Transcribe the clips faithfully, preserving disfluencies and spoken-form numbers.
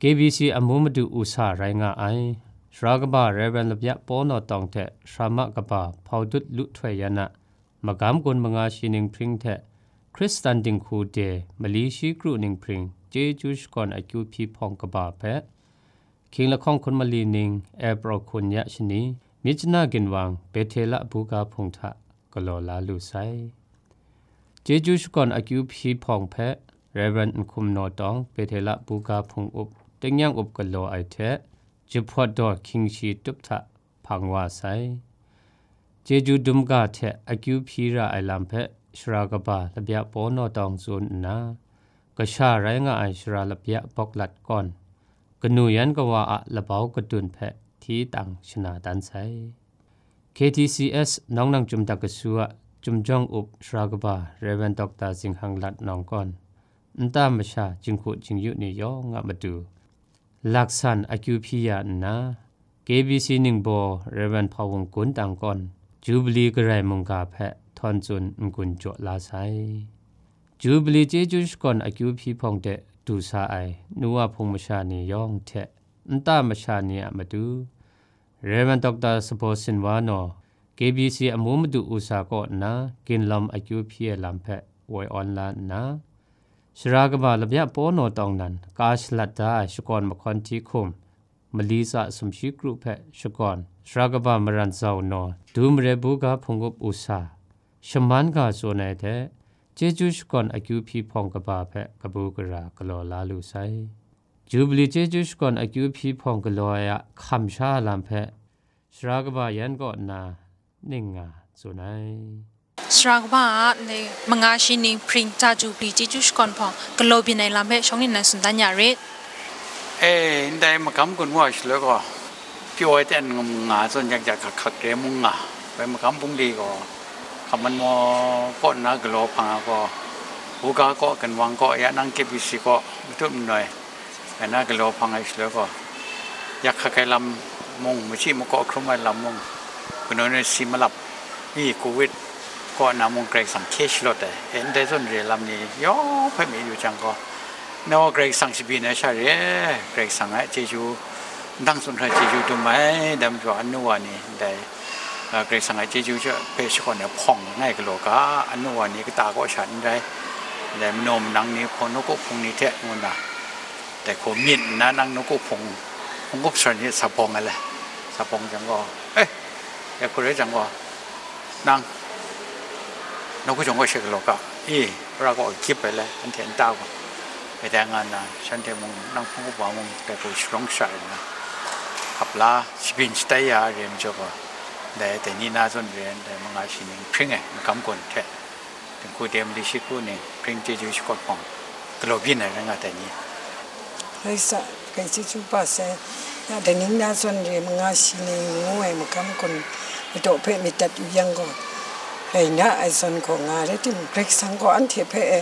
K B C amu madu u sa rai nga ai. Sara kaba Rev. Labyak Paw Naw Tawng hte sara ma kaba Hpau Dut Lu Htoi Yan a magam gun manga shi ning hpring hte Hkristan dinghku de mali shi kru ning hpring chyeju shakawn akyu hpyi hpawng kaba hpe, hkying lahkawng hkun mali ning April hkun ya shani, Myitkyina ginwang Bethela buga hpung hta galaw la lu sai. Chyeju shakawn akyu hpyi hpawng hpe Rev. Nhkum Naw Tawng, Bethela buga hpung up, tingnyang up galaw ai hte, jahpawt daw hkying shi tup hta hpang wa sai. Chyeju dum ga hte akyu hpyi ra ai lam hpe sara kaba Labyak Paw Naw Tawng tsun nna, kasha rai nga ai sara Labyak Bawk Lat kawn, kanu yan kawa a labau kadun hpe hti tang shana dan sai. K T C S Nawng Nang Chyum Dak Kasu a Chyum Jawng Up sara kaba Rev. Doctor Zinghang Lat Nawng kawn, nta masha jinghku jingyu ni yawng a matu, laksan akyu hpyi ya nna, K B C ningbaw Rev. Hpawung Gun Tang kawn, Jubili garai mungga hpe htawn tsun n-gun jaw la sai. Jubili chyeju shakawn akyu hpyi hpawng de du sa ai nu wa hpung masha ni yawng hte nta masha ni a matu, Rev. Doctor Sabaw Sinwa Naw, K B C amu madu u sa kaw nna ginlawm akyu hpyi ai lam hpe woi awn la nna, sara kaba Labyak Paw Naw Tawng nan ka shalat da ai shakawn mahkawn hti hkum, mali tsa sumshi kru hpe shakawn, sara kaba Maran Zau Naw, Du Mare buga hpung up u sa, shaman ga tsun ai hte, chyeju shakawn akyu hpyi hpawng kaba hpe kabu gara galaw la lu sai. Jubili chyeju shakawn akyu hpyi hpawng galaw ai a hkam sha lam hpe, sara kaba yan kaw nna ning nga tsun ai. Sara kaba a ndai manga shi ning hpring hta Jubili chyeju shakawn hpawng galaw byin ai lam hpe shawng nna nan tsun dan ya rit. E, ndai magam gun wa shaloi gaw, pyaw ai ten nga zawn yak yak hkak hkak re mung nga, bai magam bungli gaw, hkaman maw kaw nna galaw hpang ai gaw, buga kaw, ginwang kaw, ya nang K B C kaw, matut manoi, Ngai na galaw hpang ai shaloi gaw, yak hkak ai lam mung, machyi makaw hkrum ai lam mung, kanawn ai si malap, i covid kaw na mung Karai Kasang hkye shalawt ai, e, ndai zawn re ai lam ni yawng hpe myit yu jang gaw, nau Karai Kasang shabyin ai sha re, Karai Kasang a chyeju, ndang tsun hkra chyeju dum ai, dai majaw anu wa ni ndai, a, Karai Kasang a chyeju hpe shakawn ai hpawng langai galaw ga, anu wa ni kata kaw sha n rai, ndai manaw manang ni hpawng, nawku hpung ni hte ngu nna, dai hku myit nna nang nawku hpung, hpung gup sara ni sa bawng ai le, sa bawng jang gaw, e, ya hku rai jang gaw, nang nawku jawng gaw she galaw ga, i, pra gaw gyip ai le, anhte nta gaw, e, dai nga nna, shanhte mung, nang hpung gup wa mung, dai hku sharawng sha ai nna, hkap la, shabyin shatai ya ai re majaw gaw, dai, dai ni na zawn re ai, dai manga shi ning hpring ai, magam gun hte, dinghku de mali shi hku ning hpring chyeju shakawn hpawng galaw byin ai rai nga ai ni. Rai sa, kai chyeju pa sai, ya dai ning na zawn re manga shi ning ngu ai magam gun ladaw hpe myit dat yu yang gaw, rai na ai zawn gaw nga rai timung, Karai Kasang gaw anhte hpe e,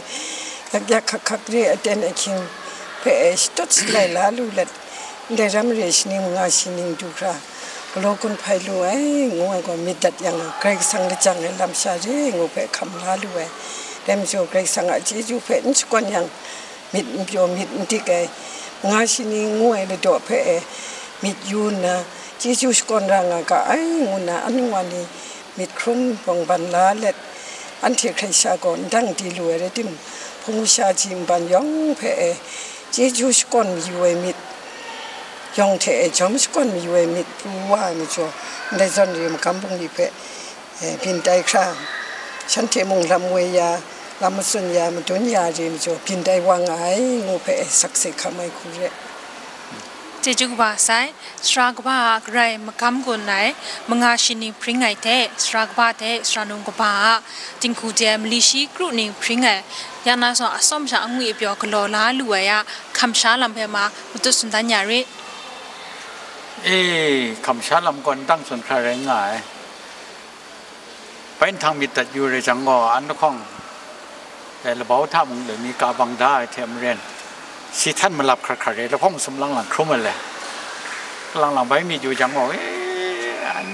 yak yak hkak hkak re aten ahkying hpe e, shadawt shalai la lu let, ndai ram re shi ning manga shi ning du hkra, galaw gun hpai lu ai, ngu ai gaw myit dat yang, Karai Kasang lajang ai lam sha re ngu hpe hkam la lu ai. Dai majaw Karai Kasang a chyeju hpe n shakawn yang, myit n pyaw, myit n dik ai, manga shi ning ngu ai ladaw hpe e myit yu nna, chyeju shakawn ra nga ga ai, ngu nna anu wa ni myit hkrum bawng ban la let, anhte hkrai sha gaw ndang di lu ai rai timung, hpung masha ji nban yawng hpe e chyeju shakawn mayu ai myit, yawng hte e jawm shakawn mayu ai myit pru wa ai majaw, ndai zawn re magam bungli hpe, e, byin tai hkra, shanhte mung lam woi ya, lam matsun ya, madun ya re majaw, byin tai wa nga ai, ngu hpe e sakse hkam ai hku re. Chyeju kaba sai, sara kaba a garai magam gun ai, manga shi ning hpring ai hte, sara kaba hte sara num kaba a, dinghku de ai mali shi kru ning hpring ai, ya na zawn atsawm sha angwi apyaw galaw la lu ai a, hkam sha lam hpe ma, matut tsun dan ya rit. E, hkam sha lam gaw ndang tsun hkra rai nga ai. Bai nhtang myit dat yu re jang gaw, an lahkawng, e, labau hta mung le mi ka bang da ai hte maren, si htan malap hkra hkra re, lahkawng sumlang lang hkrum ai le, lang lang bai myit yu jang gaw, e, an,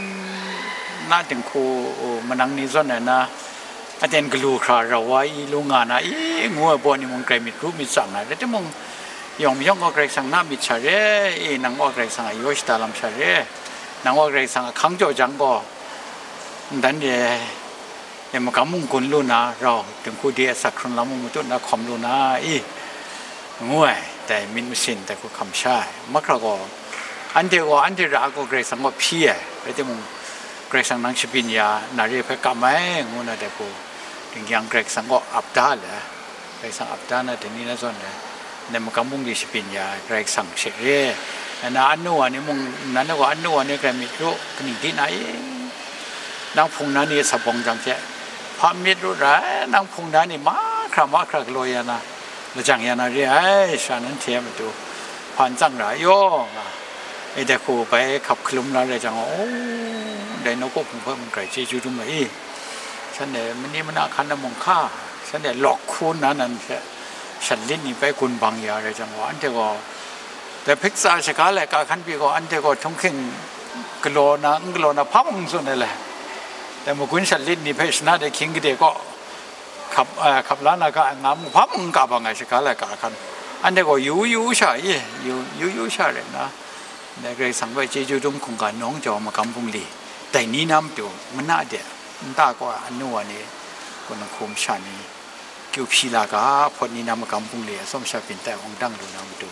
na dinghku manang ni zawn ai na, aten galu hkra rau wa i lu nga na i ngu ai baw ni mung grai myit ru myit tsang ai, rai timung, Yawng mayawng gaw Karai Kasang na myit sha re, e, nang gaw Karai Kasang a yaw shada lam sha re, nang gaw Karai Kasang a hkang jaw jang gaw, ndan re, e, magam mung gun lu na, rau, dinghku de asak hkrun lam mung matut na hkawm lu na, i, ngu ai, dai myit masin dai hku hkam sha ai. Mahkra gaw, anhte gaw, anhte ra gaw Karai Kasang gaw hpyi ai, rai timung, Karai Kasang nang shabyin ya, na re hpe kam ai, ngu na dai hku, dinggyang Karai Kasang gaw ap da le. Karai Kasang ap da na, dai ni na zawn le, ndai magam bungli shabyin ya ai, Karai Kasang she re. Na anu wa ni mung, nan gaw anu wa ni grai myit ru, kaning di na i? Nang hpung na ni sabawng jang hte, hpa myit ru rai, nang hpung na ni mahkra mahkra galaw ya na, lajang ya na re ai, sha nanhte a matu, hpa n tsang ra ai yaw, nga. E dai hku bai hkap hkalum la rai jang, o, dai nawku hpung hpe mung grai chyeju dum ai i? Shanhte mani mana hkan na mung hka, shanhte lawk hku nna nan hte shat lit ni bai gun bang ya rai jang gaw, anhte gaw dai hpik tsa shaga laika hkan pyi gaw, anhte gaw htunghking galaw na, n galaw na, hpa mung n tsun ai le. Dai magun shat lit ni hpe shana de hkying gade kaw hkap, eh, hkap la na ga ai nga mung, hpa mung n ka bang ai shaga laika hkan, anhte gaw yu yu sha i, yu, yu yu sha rai nna, dai Karai Kasang hpe chyeju dum hkungga nawng jau ai magam bungli, dai ni na matu, mana de, nta kaw ai anu wa ni, kaw na hkum sha ni, kyu hpyi la ga, hpawt ni na magam bungli, atsawm sha byin tai awng dang lu na matu,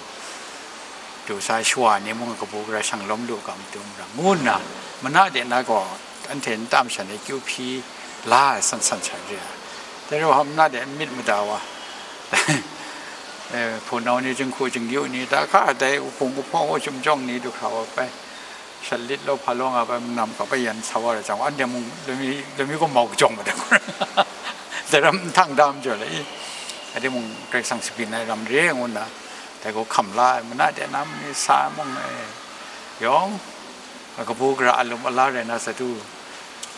du sa ai shawa ni mung kabu gara shang lawm lu ga matu mara, ngu nna, mana de na gaw, anhte nta masha ni kyu hpyi la ai san san sha re ai. Dai rau hpa mana de n myit mada wa, eh, hpunau ni, jinghku jingyu ni, da hka dai uhpung uhpawng, uhchyum jawng ni du hkra wa bai, shat lit law hpa law nga bai, manam hkra bai yan sa wa rai jang, anhte mung lami, lami gaw mau kajawng ma dai, daram nhtang da majaw le i, anhte mung Karai Kasang shabyin ai ram re ngu nna, dai gaw hkam la ai, mana de na mung ni sa ai mung, eh, yawng, kabu gara alum ala rai na sadu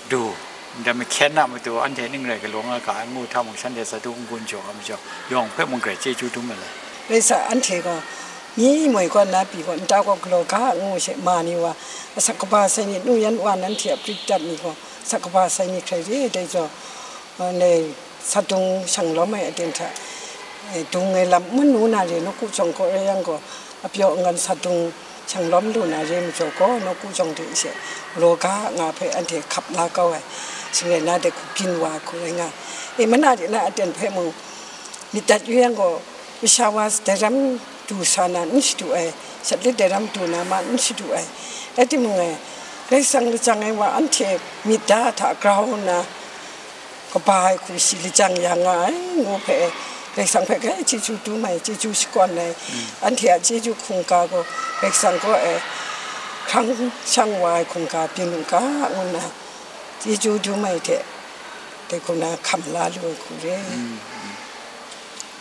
du, ndai mahkyen a matu anhte ning rai galaw nga ga ai ngu hta mung, shanhte sadu n-gun jaw ai majaw, yawng hpe mung grai chyeju dum ai le. Rai sa, anhte gaw, myi moi kaw nna pyi gaw, nta gaw galaw ga ngu she ma ni wa, asak kaba sai ni, nu yan wa nanhte a prit dat ni gaw, asak kaba sai ni hkrai re, dai jaw, ndai sadung shang lawm ai aten hta, eh, dung ai lam manu na re, nawku jawng kaw rai yang gaw, apyaw angan sadung shang lawm lu na re majaw gaw, nawku jawng de she, raw ga nga hpe anhte hkap la kau ai, shing rai na de hku byin wa ai hku rai nga, e, mana de na aten hpe mung, myit dat yu yang gaw, masha wa dai ram du sa na n shadu ai, shat lit dai ram du na ma n shadu ai, rai timung e, Karai Kasang lajang ai wa anhte myit da hta grau nna, kaba ai hku shi lajang ya nga ai, ngu hpe, Karai Kasang hpe grai chyeju dum ai, chyeju shakawn ai, anhte a chyeju hkungga gaw, Karai Kasang kaw e hkrang shang wa ai hkungga byin u ga, ngu nna, chyeju dum ai hte, dai hku na hkam la lu ai hku re.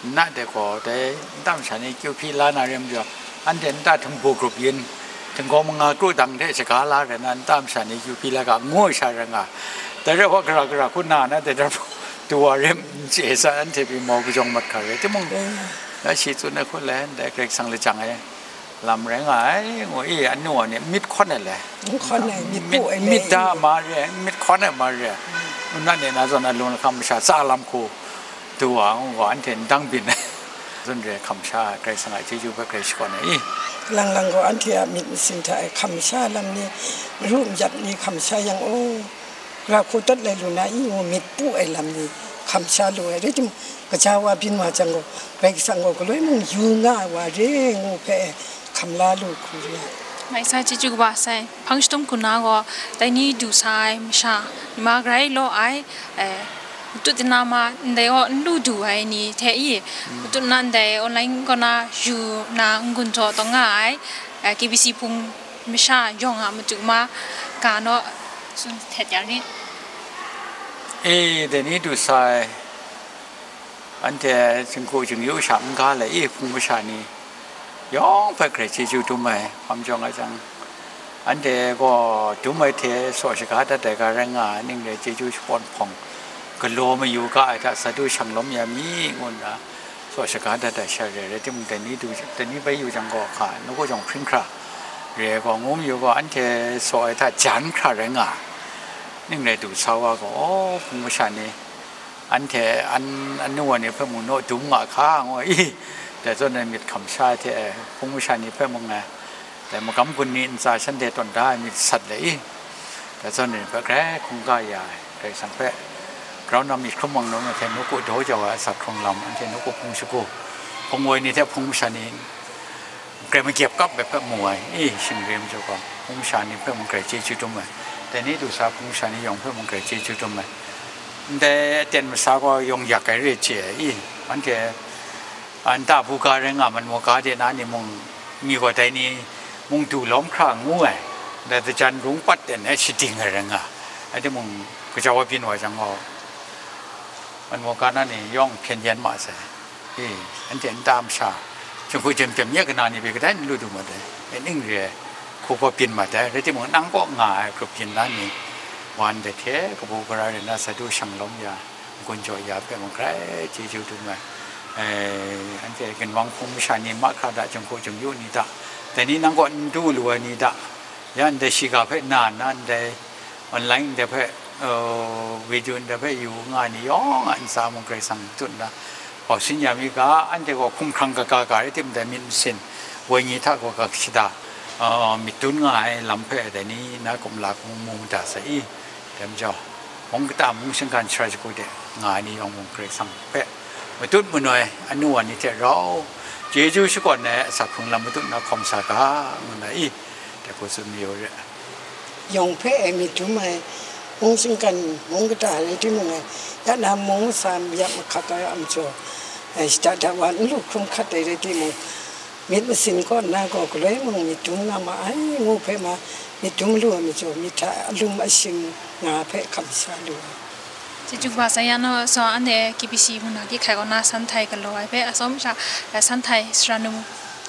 Nna de gaw, dai nta masha ni kyu hpyi la na re majaw, anhte nta htingbu grup yin, htinggaw manga kru dang hte shaga la rai na, nta masha ni kyu hpyi la ga, ngu ai sha rai nga. Dai rai wa, gara gara hku na na, dai rai du wa re, n chye sa, anhte pyi mau kajawng mat hkra rai timung, mm, na shi tsun ai hku le, dai Karai Kasang lajang ai lam rai nga ai, ngu i, anu wa ni myit hkawn ai le. N hkawn ai, myit pu ai le. Myit da ma re, myit hkawn ai ma re. Nna ni na zawn alung lahkam masha tsa lam hku du wa, ngu gaw, anhte ndang byin ai. Zawn re hkam sha ai, Karai Kasang a chyeju hpe grai shakawn ai i. Lang lang gaw, anhte a myit masin hta e hkam sha lam ni, maru mayat ni hkam sha yang, o, gara hku dat lai lu na i, ngu myit pu ai lam ni hkam sha lu ai. Rai timung, kaja wa byin wa jang gaw, Karai Kasang gaw galoi mung yu nga ai wa re, ngu hpe hkam la lu hku re ai. Mai sa chyeju kaba sai, hpang shadum hku na gaw, dai ni du sa ai masha, ni ma grai law ai, eh, matut dina ma ndai gaw n lu du ai ni hte i, matut na ndai online kaw na yu na n-gun jaw taw nga ai, eh, K B C hpung masha yawng a matu ma ga naw tsun htet ya rit. E, dai ni du sa ai, anhte jinghku jingyu sha n-ga le i, hpung masha ni yawng hpe grai chyeju dum ai, hpam jawng ai jang, anhte gaw dum ai hte saw shaga dat ai ga rai nga ai, ning rai chyeju shakawn hpawng galaw mayu ga ai hta, sadu shang lawm ya mi, ngu nna, saw shaga dat ai sha re, rai timung, dai ni du, dai ni bai yu jang gaw, hka, nawku jawng hpring hkra re ai gaw, ngu mayu gaw, anhte saw ai hta jan hkra rai nga, ning rai du sa wa gaw, aw, hpung masha ni, anhte an, anu wa ni hpe mung naw dum nga hka, ngu i, Dai zawn ai myit hkam sha ai hte, hpung masha ni hpe mung ai, dai magam gun ni ntsa shanhte tawn da ai myit sat le i, dai zawn ni hpe grai hkungga ya ai, Karai Kasang hpe grau na myit hkrum mang na hte nawku daw jau ai asak hkrung lam, anhte nawku hpung shagu, hpung woi ni hte hpung masha ni grai magyep kap ai hpe mu ai i, shingre majaw gaw, hpung masha ni hpe mung grai chyeju dum ai, dai ni du sa hpung masha ni yawng hpe mung grai chyeju dum ai, ndai aten masa gaw yawng yak ai re chye ai i, anhte nta buga rai nga, manmawga de na ni mung, mi gaw dai ni mung du lawm hkra ngu ai, ndai dajan rung pat ten ai shading ai rai nga, rai timung, kajau wa byin wa jang gaw, manmawga na ni yawng hpyen yen ma sai. E, anhte nta masha, jinghku jin pyem nye kana ni hpe kadai n lu du mat ai, e ning re ai, hku gaw byin mat ai, rai timung, nang kaw nga ai grup yin na ni, wa ndai hte kabu gara rai na sa du shang lawm ya, n-gun jaw ya hpe mung grai chyeju dum ai. E, anhte ginwang hpung masha ni mahkra da, jinghku jingyu ni da, dai ni nang kaw n du lu ai ni da, ya ndai shiga hpe na nna ndai online ndai hpe, uh, video ndai hpe yu nga ai ni yawng a ntsa mung Karai Kasang tut nna, hpau sin ya mi ga, anhte gaw hkumhkrang kaga ga rai tim, dai myit masin woi ni hta gaw ga shada, uh, myit dun nga ai lam hpe dai ni na kumla hku mu mada sai i, dai majaw, mung kata mung shinggan sara shagu de nga ai ni yawng mung Karai Kasang hpe matut manoi anu wa ni hte rau chyeju shakawn ai asak hkrung lam matut na hkawm sa ga, ngu na i, dai hku tsun mayu re. Yawng hpe e myit dum ai, mung shinggan, mung kata rai timung ai, ya na mung masam ya mahkap ai a majaw, e, shada da wa n lu hkrum hkat ai rai timung, myit masin kaw nna gaw galoi mung myit dum nga ma ai, ngu hpe ma, myit dum lu ai majaw, myit hta alum ashim nga hpe hkam sa lu ai. Chyeju kaba sai ya naw, so anhte K B C mung na di hkai kaw na, san htai galaw ai hpe, atsawm sha, e, san htai sara nu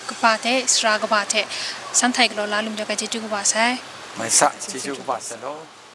kaba hte, sara kaba hte, san htai galaw la lu majaw, chyeju kaba sai. Mai sa, chyeju kaba sai law.